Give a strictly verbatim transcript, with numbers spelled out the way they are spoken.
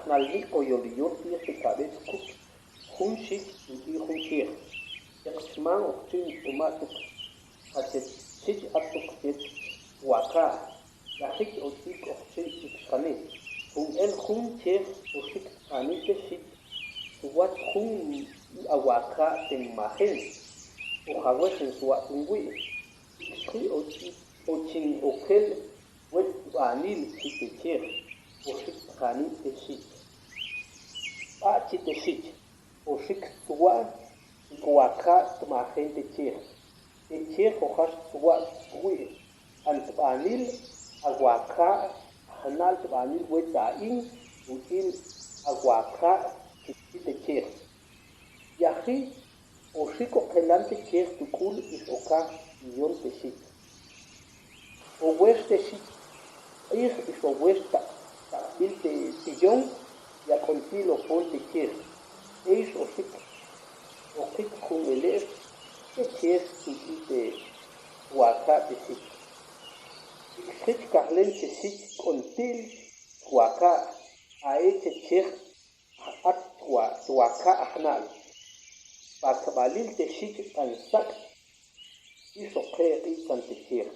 Nalnik o yol iyol ti'j te ka'be txkup jun xich yut'il jun chej. Te qchmam oqtxin tx'uma' tuk, a te xich a tuk te twaja'. Yajik o ch'ik oqtxin ikxane. Junel jun chej oxik txanil te xich, swat jun awaka' te majen, o jawexen swat jun wi'. Ikxi o chin okel wet tbanil, xi te chej, oxik txanil te xich. Bach, xi te xich, oxik swa' swaka' tmajen te chej. Te chej ojax swa' swi' an tbanil awaka', a jnal tbanil wet ta in yut'il awaka', xi te chej. Yaji oxik okelan te chej tuk'ul ix oka' piyon te xich. Owex te xich q'ij ix owex ta' taqbil te piyon, yaq'on til opon te chej. Eix oxik oqik jun bele'x te chej yut'il te waka' te xich. Ikxi chkajlen te xich k'on til waka', a e te chej at twaka' a jnal. Pakbalil te xich k'an sak' ix oke' k'itzan te chej.